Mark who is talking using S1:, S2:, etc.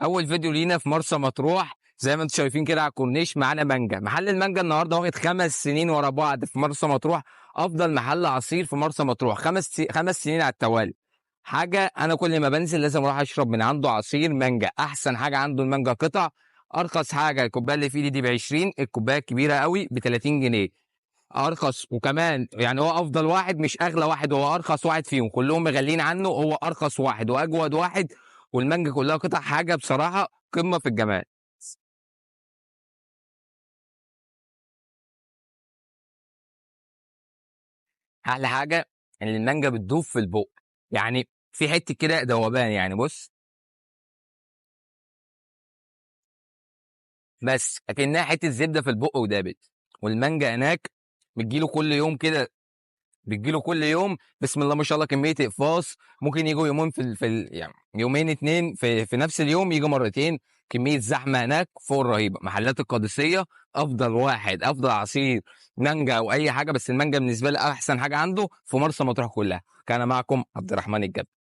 S1: اول فيديو لينا في مرسى مطروح، زي ما انتم شايفين كده على الكورنيش معانا مانجا. محل المانجا النهارده واخد 5 سنين ورا بعض في مرسى مطروح افضل محل عصير في مرسى مطروح، 5 سنين على التوالي. حاجة انا كل ما بنزل لازم اروح اشرب من عنده عصير مانجا، احسن حاجة عنده المانجا قطع، ارخص حاجة الكوباية اللي في ايدي دي ب 20، الكوباية الكبيرة قوي ب 30 جنيه، ارخص. وكمان يعني هو افضل واحد، مش اغلى واحد، هو ارخص واحد فيهم، كلهم مغلين عنه، هو ارخص واحد واجود واحد، والمانجا كلها قطع، حاجة بصراحة قمة في الجمال. احلى حاجة ان المانجا بتدوب في البق، يعني في حتة كده ذوبان، يعني بص بس اكنها حتة زبدة في البق ودابت. والمانجا هناك بتجيله كل يوم كده، بتجيله كل يوم بسم الله ما شاء الله كمية اقفاص، ممكن يجوا يومين يعني يومين اتنين في نفس اليوم، يجوا مرتين. كمية زحمة هناك فوق الرهيبة. محلات القادسية افضل واحد، افضل عصير مانجا او اي حاجة، بس المانجا بالنسبة لي احسن حاجة عنده في مرسى مطروح كلها. كان معكم عبد الرحمن الجبل.